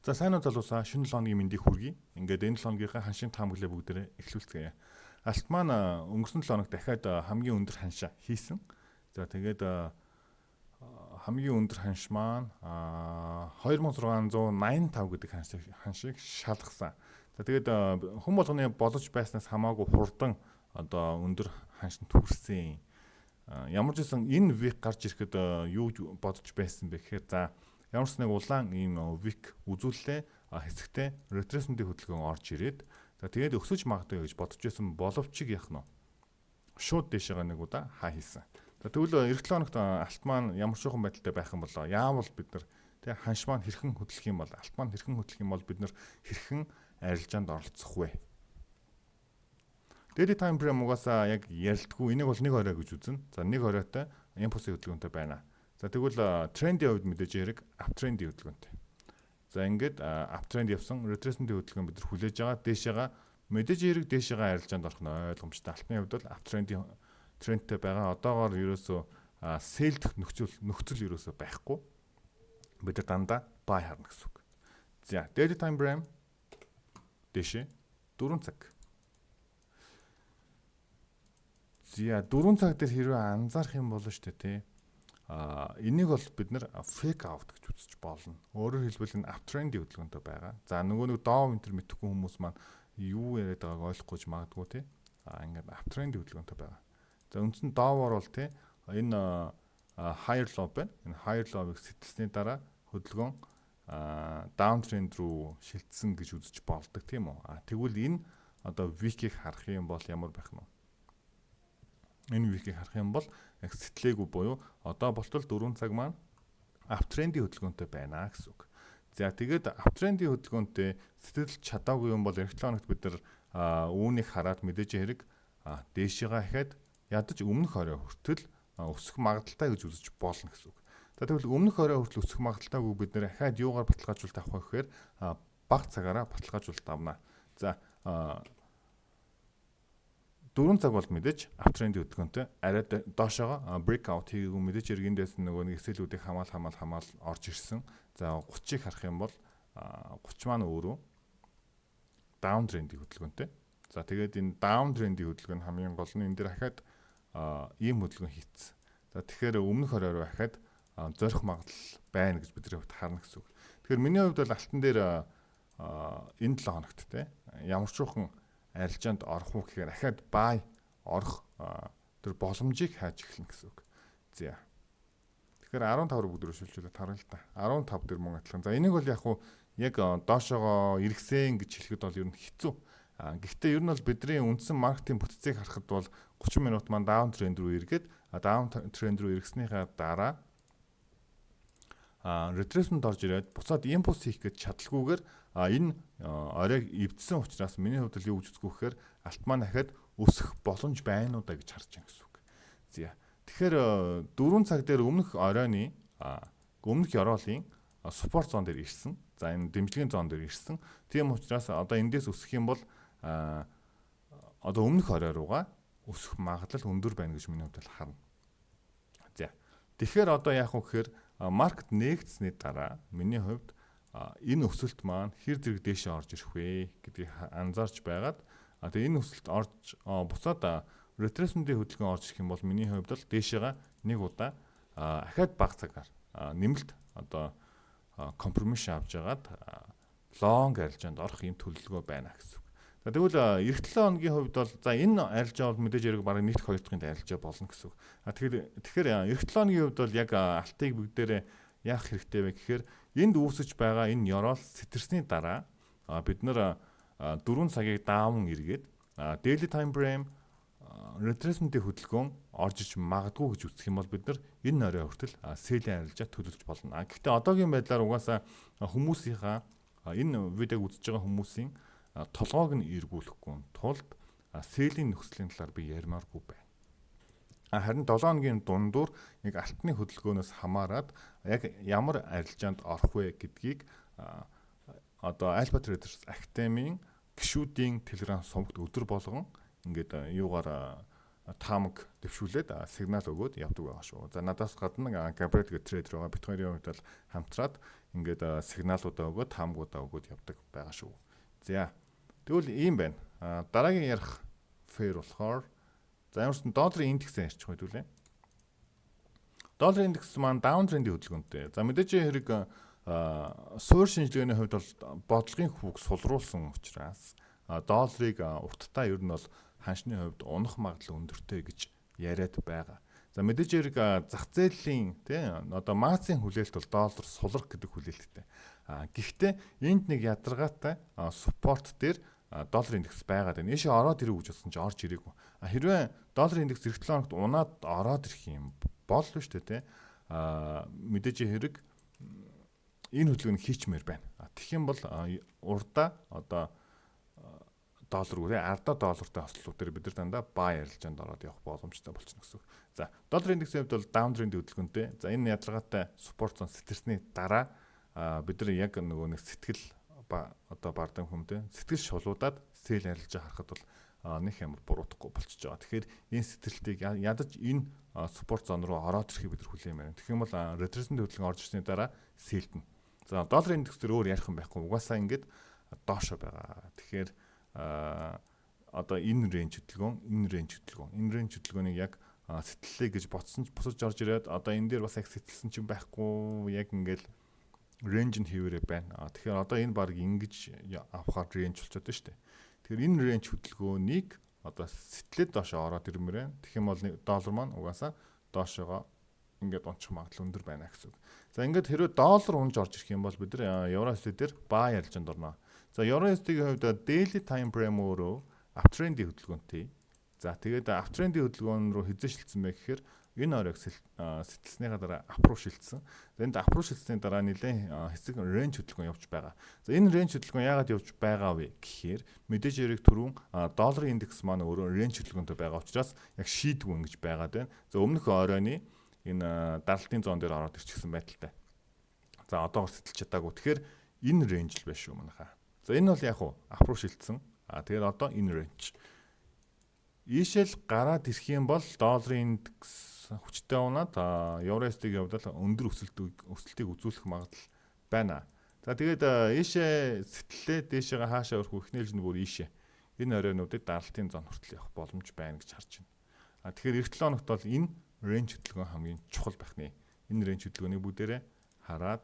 За, сайн уу, залуусаа, шинэ 7 хоногийн мэндийг хүргэе. Ингээд энэ 7 хоногийнхаа ханшийн таамаглалыг бүгдээрээ эхлүүлцгээе. Алт маань өнгөрсөн 7 хоногт дахиад хамгийн өндөр ханшаа хийсэн. За, тэгээд хамгийн өндөр ханш маань 2685 гэдэг ханшийг шалгасан. За, тэгээд хүн болгоны бодож байснаас хамаагүй хурдан одоо өндөр ханшинд хүрсэн. Ямар ч байсан энэ wick гарч ирэхэд юу бодож байсан бэ гэхээр, за, ямар ч нэг улаан ийм wick үзүүллээ, хэсэгтээ retracement-ийн хөдөлгөөн орж ирээд, за, тэгээд өсөж магадгүй гэж бодож байсан боловч яах нь шууд дээшээгээ нэг удаа хаа хийсэн. За, тэгвэл ирэх 7 хоногт алт маань ямар ч жоохон байдалтай байх юм болоо? Яавал бид нар тэг ханш маань хэрхэн хөдлөх юм бол, алт маань хэрхэн хөдлөх юм бол бид нар хэрхэн арилжаанд оролцох вэ? Daily time frame угаасаа яг ярилдаггүй. Энийг бол нэг орой гэж үзнэ. За, нэг оройтой импульсын хөдөлгөөнтэй байна. За, тэгвэл трендийн хувьд мэдээж хэрэг uptrend-ийн хөдөлгөөнтэй. За, ингээд uptrend явсан, retracement-ийн хөдөлгөөн бид нар хүлээж байгаа. Дээшээгээ мэдээж хэрэг дээшээгээ арилжаанд орох нь ойлгомжтой. Алтны хувьд бол uptrend-ийн трендтэй байгаа. Одоогоор ерөөсөө sell дэх нөхцөл ерөөсөө байхгүй. Бид нар дандаа buy харна гэсэн үг. За, daily time frame дээшээ 4 цаг. За, 4 цаг дээр хэрвээ анзаарах юм бол шүү дээ, тий. А энийг бол бид нар fake out гэж үзэж болно. Өөрөөр хэлбэл энэ uptrend-ийн хөдөлгөөнтэй байгаа. За, нөгөө нэг Dow энэ мэдэхгүй хүмүүс маань юу яриад байгааг ойлгохгүй ч магадгүй, тий. А ингээд uptrend-ийн хөдөлгөөнтэй байгаа. За, үндсэн Dow-оор бол, тий, энэ higher low байна. Энэ higher low-ыг сэтэлсний дараа хөдөлгөөн downtrend руу шилжсэн гэж үзэж болдог, тийм үү? А тэгвэл энэ одоо wick-ийг харах юм бол ямар байх нь вэ? Энэ wick-ийг харах юм бол яг сэтлээгүй буюу одоо болтол 4 цаг маань uptrend-ийн хөдөлгөөнтэй байна гэсэн үг. За, тэгээд uptrend-ийн хөдөлгөөнтэй сэтэлж чадаагүй юм бол ирэх 7 хоногт бид нар үүнийг хараад мэдээж хэрэг дээшээгээ ахаад ядаж өмнөх орой хүртэл өсөх магадлалтай гэж үзэж болно гэсэн үг. За, тэгвэл өмнөх орой хүртэл өсөх магадлалтайгүй бид нар ахаад юугаар баталгаажуулалт авах вэ гэхээр бага цагаараа баталгаажуулалт авна. За, 4 цаг бол мэдээж uptrend хөдөлгөөнтэй, арай доошоогоо breakout хийгээгүй, мэдээж эндээс нөгөө нэг SL үүдийг хамаал хамаал хамаал орж ирсэн. За, 30-ыг харах юм бол 30 маань өөрөө down trend-ийн хөдөлгөөнтэй. За, тэгээд энэ down trend-ийн хөдөлгөөн хамгийн гол нь энэ дээр ахаад ийм хөдөлгөөн хийцсэн. За, тэгэхээр өмнөх орой руу ахаад зорих магадлал байна гэж бидний хувьд харна гэсэн үг. Тэгэхээр миний хувьд бол алтан дээр энэ 7 хоногт те ямар ч жоохон арилжаанд орох уу гэхээр ахаад buy орох тэр боломжийг хайж эхэлнэ гэсэн үг. За. Тэгэхээр 15 руу бүгд шилжүүлээд харъя л та. 15 дээр мөн адилхан. За, энийг бол яг уу яг доошоогоо эргэсэн гэж хэлэхэд бол ер нь хэцүү. А гэхдээ ер нь бол бидний үндсэн маркетинг бүтцийг харахад бол 30 минут маань down trend рүү эргээд, down trend рүү эргэснийхаа дараа retracement орж ирээд буцаад импульс хийх гэж чадалгүйгээр энэ оройг эвдсэн учраас миний хувьд л юу гэж үзэх вэ гэхээр алт маань дахиад өсөх боломж байна уу да гэж харж байгаа гэсэн үг. За. Тэгэхээр 4 цаг дээр өмнөх оройны, өмнөх ёроолын support zone дээр ирсэн. За, энэ дэмжлэгийн zone дээр ирсэн. Тийм учраас одоо эндээс өсөх юм бол одоо өмнөх орой руугаа өсөх магадлал өндөр байна гэж миний хувьд бол харна. За. Тэгэхээр одоо яах вэ гэхээр market нээгдсэний дараа миний хувьд энэ өсөлт маань хэр зэрэг дээшээ орж ирэх вэ гэдгийг анзаарч байгаад, тэгээ энэ өсөлт орж буцаад retracement-ийн хөдөлгөөн орж ирэх юм бол миний хувьд бол дээшээгээ нэг удаа ахаад бага цагаар нэмэлт одоо confirmation авч ягаад long арилжаанд орох юм төлөвлөгөө байна гэсэн үг. За, тэгвэл ирэх 7 хоногийн хувьд бол, за, энэ арилжаа бол мэдээж хэрэг бараг нэгдэх, хоёр дахьын арилжаа болно гэсэн үг. А тэгэхээр ирэх 7 хоногийн хувьд бол яг алтыг бүгдээрээ яах хэрэгтэй вэ гэхээр энд үүсэж байгаа энэ ёроол сэтэрсний дараа бид нар 4 цагийг down эргээд daily time frame retracement-ийн хөдөлгөөн орж иж магадгүй гэж үзэх юм бол бид нар энэ орой хүртэл sell ийн арилжаа төлөвлөж болно. А гэхдээ одоогийн байдлаар угаасаа хүмүүсийнхаа, энэ видеог үзэж байгаа хүмүүсийн толгойг нь эргүүлэхгүй тулд sell ийн нөхцөлийн талаар би ярмааргүй байна. Харин 7 хоногийн дундуур яг алтны хөдөлгөөнөөс хамаарат яг ямар арилжаанд орох вэ гэдгийг одоо Alpha Traders Academy-ийн гишүүдийн Telegram сувагт өдөр болгон ингээд юугаар таамаг дэвшүүлээд сигнал өгөөд явдаг байгаа шүү. За, надаас гадна Габриэл гэх трейдер байгаа. Бид хоёрын хувьд бол хамтраад ингээд сигналуудаа өгөөд, таамгуудаа өгөөд явдаг байгаа шүү. За, тэгвэл ийм байна. Дараагийн ярих pair болохоор, за, ямар ч долларын индексээ ярьчих хэдүүлээ. Долларын индекс маань down trend-ийн хөдөлгөөнтэй. За, мэдээж хэрэг суурь шинжилгээний хувьд бол бодлогын хүүг сулруулсан учраас долларыг урттаа ер нь бол ханшны хувьд унах магадлал өндөртэй гэж яриад байгаа. За, мэдээж хэрэг зах зээлийн, тий, одоо массын хүлээлт бол доллар сулрах гэдэг хүлээлттэй. Гэхдээ энд нэг ядаргаатай support дээр доллар индекс байгаад байна. Ийшээ ороод ирэх гэж бодсон чинь орж ирээгүй. Хэрвээ доллар индекс эх 7 хоногт унаад ороод ирэх юм бол шүү дээ, тий. Мэдээж хэрэг энэ хөдөлгөөний хийчмээр байна. Тэгэх юм бол урдаа одоо доллар үгүй, ардаа доллартай хослолууд дээр бид нар дандаа buy арилжаанд ороод явах боломжтой болчихно гэсэн үг. За, доллар индексийн хувьд бол down trend хөдөлгөөнтэй. За, энэ ядаргаатай support zone сэтэрсний дараа бид нар яг нөгөө нэг сэтгэл одоо бардам хүмтэй сэтгэл шулуудаад sell арилжаа харахад бол нэг ямар буруутахгүй болчихж байгаа. Тэгэхээр энэ сэтрэлтийг ядаж энэ support zone руу ороод ирэхийг бид нар хүлээн байна. Тэгэх юм бол retracement хөдөлгөөн орж ирсний дараа sell-дэнэ. За, долларын индекс дээр өөр ярих юм байхгүй. Угаасаа ингээд доошо байгаа. Тэгэхээр одоо энэ range хөдөлгөөн, энэ range хөдөлгөөн, энэ range хөдөлгөөнийг яг сэтлэлээ гэж бодсон ч босож орж ирээд одоо энэ дээр бас яг сэтэлсэн чинь байхгүй, яг ингээл range нь хэвээрээ байна. Тэгэхээр одоо энэ баг ингэж авахаар range болчиход байна шүү дээ. Тэгэхээр энэ range хөдөлгөөнийг одоо сэтлээд доошоо ороод ирмээр байна. Тэгэх юм бол доллар маань угаасаа доошоогоо ингээд унчих магадлал өндөр байна гэсэн үг. За, ингээд хэрвээ доллар унж орж ирэх юм бол бид нар евро USD дээр buy арилжаанд орно. За, евро USD-ийн хувьд daily time frame өөрөө uptrend-ийн хөдөлгөөнтэй. За, тэгээд uptrend-ийн хөдөлгөөн рүү хэзээ шилжсэн бэ гэхээр энэ оройг сэтэлснийхаа дараа up руу шилжсэн. За, энд up руу шилжсэний дараа нэлээд хэсэг range хөдөлгөөн явж байгаа. За, энэ range хөдөлгөөн яагаад явж байгаа вэ гэхээр мэдээж хэрэг түрүүн долларын индекс маань өөрөө range хөдөлгөөнтэй байгаа учраас яг шийдвүү ингэж байгаад байна. За, өмнөх оройны энэ даралтын zone дээр ороод ирчихсэн байдалтай. За, одоогор сэтэлж чадаагүй. Тэгэхээр энэ range л байна шүү, манайхаа. За, энэ бол яг уу up руу шилжсэн. Тэгээд одоо энэ range. Ийшэл гараад ирэх юм бол долларын индекс хүчтэй унаад, евро USD-ийн хувьд л өндөр өсөлтийг үзүүлэх магадлал байна. За, тэгээд ийшээ сэтлээ, дээшээгээ хаашаа өрөх, эхнээлж нь бүр ийшээ. Энэ оройнуудыг даралтын zone хүртэл явах боломж байна гэж харж байна. Тэгэхээр эх 7 хоногт бол энэ range хөдөлгөөн хамгийн чухал байх нэ. Энэ range хөдөлгөөнийг бүгдээрээ хараад,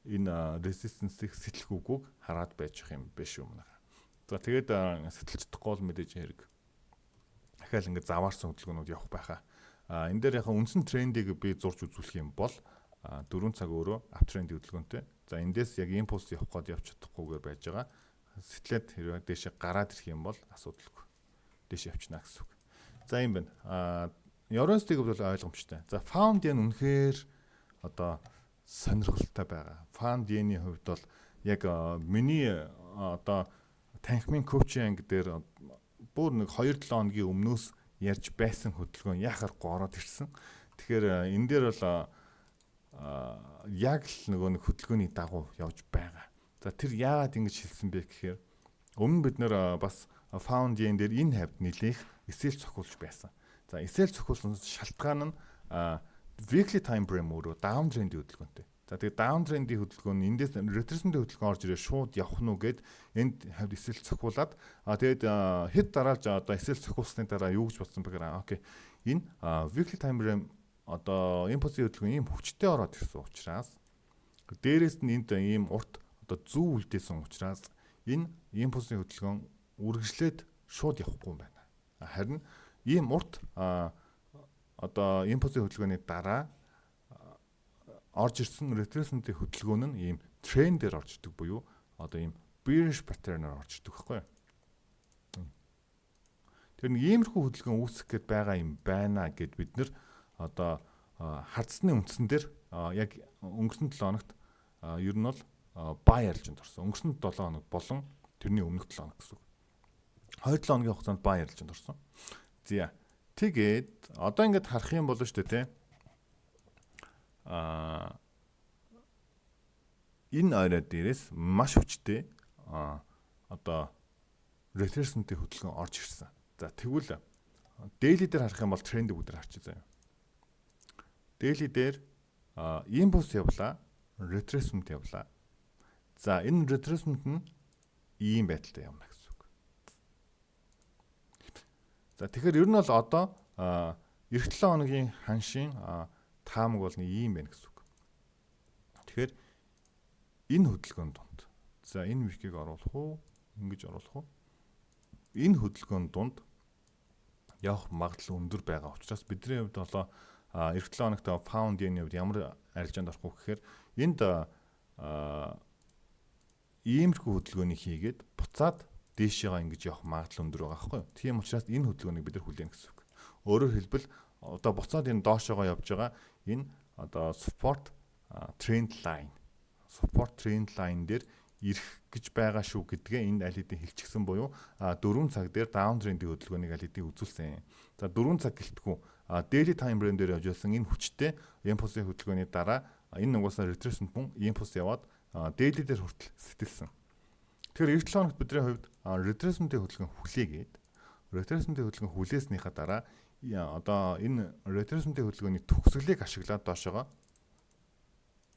энэ resistance-ийг сэтлэх үгүйг хараад байж юм биш үү, манайхаа. За, тэгээд сэтэлж чадахгүй бол мэдээж хэрэг дахиад ингээд заваарсан хөдөлгөөнүүд явах байхаа. Энэ дээр яг үндсэн трендийг би зурж үзүүлэх юм бол 4 цаг өөрөө uptrend хөдөлгөөнтэй. За, эндээс яг импульс явах гээд явж чадахгүйгээр байж байгаа. Сэтлээд хэрвээ дээшээ гараад ирэх юм бол асуудалгүй. Дээш явчихна гэсэн үг. За, юм байна. Евро USD-г бол ойлгомжтой. За, pound yen үнэхээр одоо сонирхолтой байгаа. Pound yen-ийн хувьд бол яг миний одоо танхимын коучинг анги дээр бүр нэг 2-7 хоногийн өмнөөс ярьж байсан хөдөлгөөн яхахгүй ороод ирсэн. Тэгэхээр энэ дээр бол яг л нөгөө нэг хөдөлгөөний дагуу явж байгаа. За, тэр яагаад ингэж хэлсэн бэ гэхээр өмнө бид нэр бас pound yen дээр энэ хавьд нэлээх SL цохиулж байсан. За, SL цохиулсан шалтгаан нь weekly time frame өөрөө down trend-ийн хөдөлгөөнтэй. За, тэгээ down trend-ийн хөдөлгөөн нь эндээс retracement хөдөлгөөн орж ирээ шууд явах нь уу гэд энд хавьд SL цохиулаад, тэгээд хэд дараалж одоо SL цохиулсны дараа юу гэж бодсон бэ гэхээр okay, энэ weekly time frame одоо импульсийн хөдөлгөөн ийм хүчтэй ороод ирсэн учраас, дээрээс нь энд ийм урт одоо зүү үлдээсэн учраас энэ импульсийн хөдөлгөөн үргэлжлээд шууд явахгүй юм байна. Харин ийм урт одоо импульсийн хөдөлгөөний дараа орж ирсэн retracement-ийн хөдөлгөөн нь ийм трендээр орж ирдэг буюу одоо ийм bearish pattern-аар орж ирдэг байхгүй юу? Тэр нэг иймэрхүү хөдөлгөөн үүсгэх гээд байгаа юм байна гэд бид нэр одоо хардсны үндсэн дээр яг өнгөрсөн 7 хоногт ер нь бол buy арилжаанд орсон. Өнгөрсөн 7 хоног болон тэрний өмнөх 7 хоног гэсэн үг. 2-7 хоногийн хугацаанд buy арилжаанд орсон. За. Тэгээд одоо ингээд харах юм бол шүү дээ, тий. Энэ орой дээрээс маш хүчтэй одоо retracement-ийн хөдөлгөөн орж ирсэн. За, тэгвэл Daily дээр харах юм бол трендийг бүгд харчих заяа. Daily дээр импульс явлаа, retracement явлаа. За, энэ retracement нь ийм байдалтай явна гэсэн үг. За, тэгэхээр ер нь бол одоо эх 7 хоногийн ханшийн таамаг бол нэг ийм байна гэсэн үг. Тэгэхээр энэ хөдөлгөөн дунд, за, энэ wick ийг оруулах уу, ингэж оруулах уу? Энэ хөдөлгөөн дунд явах магадлал өндөр байгаа учраас бидний хувьд болоо эх 7 хоногт pound yen хувьд ямар арилжаанд орох вэ гэхээр энд иймэрхүү хөдөлгөөнийг хийгээд буцаад дээшээгаа ингэж явах магадлал өндөр байгаа байхгүй юу. Тийм учраас энэ хөдөлгөөнийг бид нар хүлээнэ гэсэн үг. Өөрөөр хэлбэл, одоо буцаад энэ доошоогоо явж байгаа энэ одоо support trend line дээр ирэх гэж байгаа шүү гэдгээ энд аль хэдийн хэлчихсэн буюу 4 цаг дээр down trend-ийн хөдөлгөөнийг аль хэдийн үзүүлсэн. За, 4 цаг гэлтгүү, daily time frame дээр явж байсан энэ хүчтэй импульсын хөдөлгөөний дараа энэ нугасаа retracement мөн импульс яваад daily дээр хүртэл сэтэлсэн. Тэгэхээр эх 7 хоногт бидний хувьд retracement-ийн хөдөлгөөн хүлээгээд, retracement-ийн хөдөлгөөн хүлээснийхаа дараа одоо энэ retracement-ийн хөдөлгөөний төгсгөлийг ашиглаад доошогоо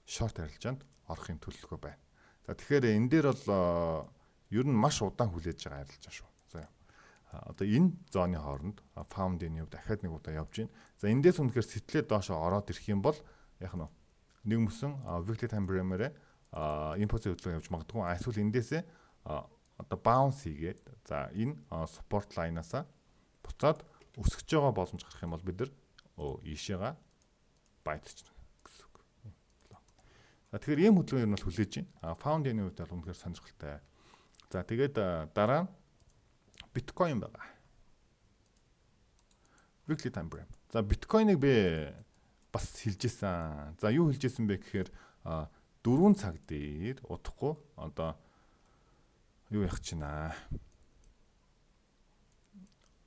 short арилжаанд орох юм төлөвлөгөө байна. За, тэгэхээр энэ дээр бол ер нь маш удаан хүлээж байгаа арилжаа шүү. За, одоо энэ zone ы хооронд pound-ийн хувьд дахиад нэг удаа явж байна. За, эндээс үнэхээр сэтлээ доошо ороод ирэх юм бол яг нь нэг мөсөн weekly time frame-ээрээ импульсын хөдөлгөөн явж магадгүй. Эсвэл эндээсээ одоо bounce хийгээд, за, энэ support line-аасаа буцаад өсөж байгаа боломж гарах юм бол бид нар ийшээга buy дчихна гэсэн үг. За, тэгэхээр ийм хөдөлгөөн ер нь бол хүлээж байна. А pound yen-ийн хувьд бол үнэхээр сонирхолтой. За, тэгээд дараа нь биткойн байгаа. Weekly time frame. За, биткойныг би бас хэлжсэн. За, юу хэлжсэн бэ гэхээр 4 цаг дээр удахгүй одоо юу явах чинь аа.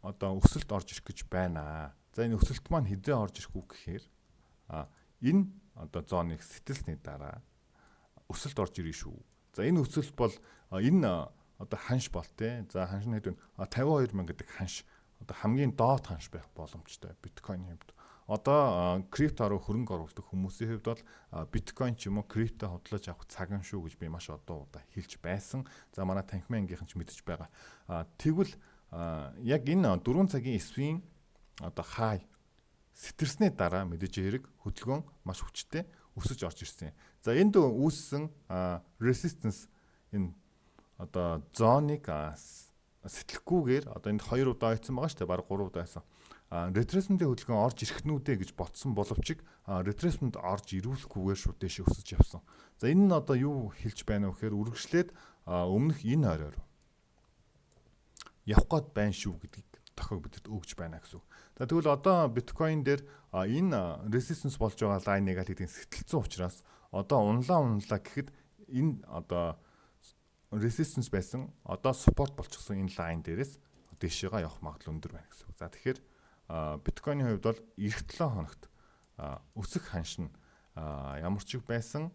Одоо өсөлт орж ирэх гэж байна. За, энэ өсөлт маань хэзээ орж ирэх үү гэхээр энэ одоо zone ыг сэтэлсний дараа өсөлт орж ирнэ шүү. За, энэ өсөлт бол энэ одоо ханш бол те. За, ханш нь хэд вэ? 52 мянга гэдэг ханш одоо хамгийн доод ханш байх боломжтой биткойны хувьд. Одоо крипто руу хөрөнгө оруулах хүмүүсийн хувьд бол биткойн ч юм уу крипто худалдаж авах цаг нь шүү гэж би маш одоо удаа хэлж байсан. За, манай танхимын ангийнхан ч мэдэж байгаа. Тэгвэл яг энэ 4 цагийн swing одоо хай сэтэрсний дараа мэдээж хэрэг хөдөлгөөн маш хүчтэй өсөж орж ирсэн. За, энд үүссэн resistance энэ одоо zone ыг сэтлэхгүйгээр одоо энд хоёр удаа ойцсон байгаа шүү дээ. Бараг гурван удаа ойсон. Retracement-ийн хөдөлгөөн орж ирэх нүдэ гэж бодсон боловч retracement орж ирүүлэхгүйгээр шууд дээшээ өсөж явсан. За, энэ нь одоо юу хэлж байна вэ гэхээр үргэлжлээд өмнөх энэ оройр явах гээд байна шүү гэдгийг тохиог бидэнд өгж байна гэсэн үг. За, тэгвэл одоо биткойн дээр энэ resistance болж байгаа line ыг аль хэдийн сэтэлсэн учраас одоо унлаа унлаа гэхэд энэ одоо resistance байсан, одоо support болчихсон энэ line дээрээс дээшээгээ явах магадлал өндөр байна гэсэн үг. За, тэгэхээр биткойны хувьд бол эх 7 хоногт өсөх ханш нь ямар ч байсан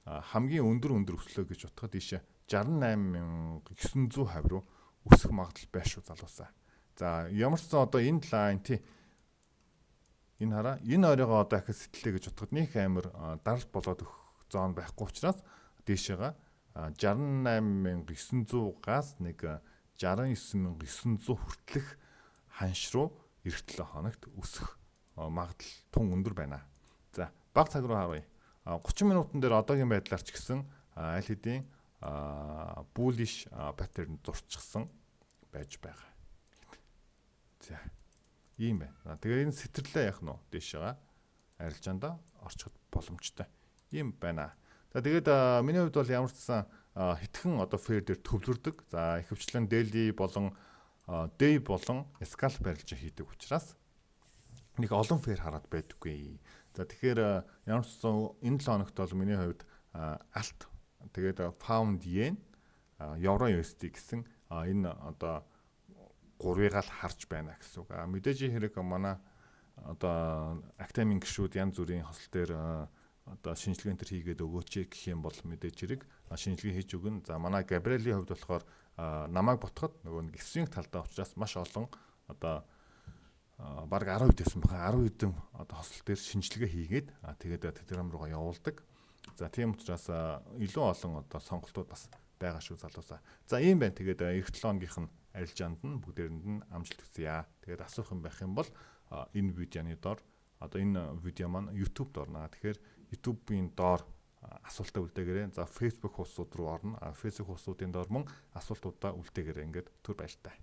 хамгийн өндөр өндөр өслөө гэж утгад ийшээ 68,950 руу өсөх магадлал байх шүү, залуусаа. За, ямар ч сан одоо энэ line тий, энэ хараа, энэ оройгоо одоо ахиж сэтлээ гэж утгад нэг амар даралт болоод өгөх zone байхгүй учраас дээшээга 68,900-аас нэг 69,900 хүртэлх ханш руу эх 7 хоногт өсөх магадлал тун өндөр байна. За, бага цаг руу харъя. 30 минутан дээр одоогийн байдлаар ч гэсэн аль хэдийн bullish pattern зурчихсан байж байгаа. За, ийм байна. Тэгээ энэ сэтэрлээ яах нь вэ? Дээшээгээ арилжаандаа орчиход боломжтой. Ийм байна. За, тэгээд миний хувьд бол ямар ч сан хитгэн одоо pair дээр төвлөрдөг. За, ихэвчлэн daily болон day болон scalp арилжаа хийдэг учраас нэг олон pair хараад байдаггүй. За, тэгэхээр ямар ч сан энэ 7 хоногт бол миний хувьд алт, тэгээд pound yen, евро USD гэсэн энэ одоо гурвыг л харж байна гэсэн үг. Мэдээж хэрэг манай одоо академийн гишүүд янз бүрийн хосол дээр одоо шинжилгээ энэ төр хийгээд өгөөч гэх юм бол мэдээж хэрэг шинжилгээ хийж өгнө. За, манай Габриэлийн хувьд болохоор намайг ботход нөгөө нэг swing талдаа учраас маш олон одоо Бараг 10 хэд байсан баха, 10 хэдэн одоо хосол дээр шинжилгээ хийгээд, тэгээд Telegram руугаа явуулдаг. За, тийм учраас илүү олон одоо сонголтууд бас байгаа шүү, залуусаа. За, ийм байна. Тэгээд эх 7 хоногийнх нь арилжаанд нь бүгдээрэнд нь амжилт хүсье. Тэгээд асуух юм байх юм бол энэ видеоны доор, одоо энэ видео маань YouTube доор орно. Тэгэхээр YouTube-ийн доор асуултаа үлдээгээрэй. За, Facebook хуудасууд руу орно. Facebook хуудасуудын доор мөн асуултуудаа үлдээгээрэй. Ингээд түр баяртай.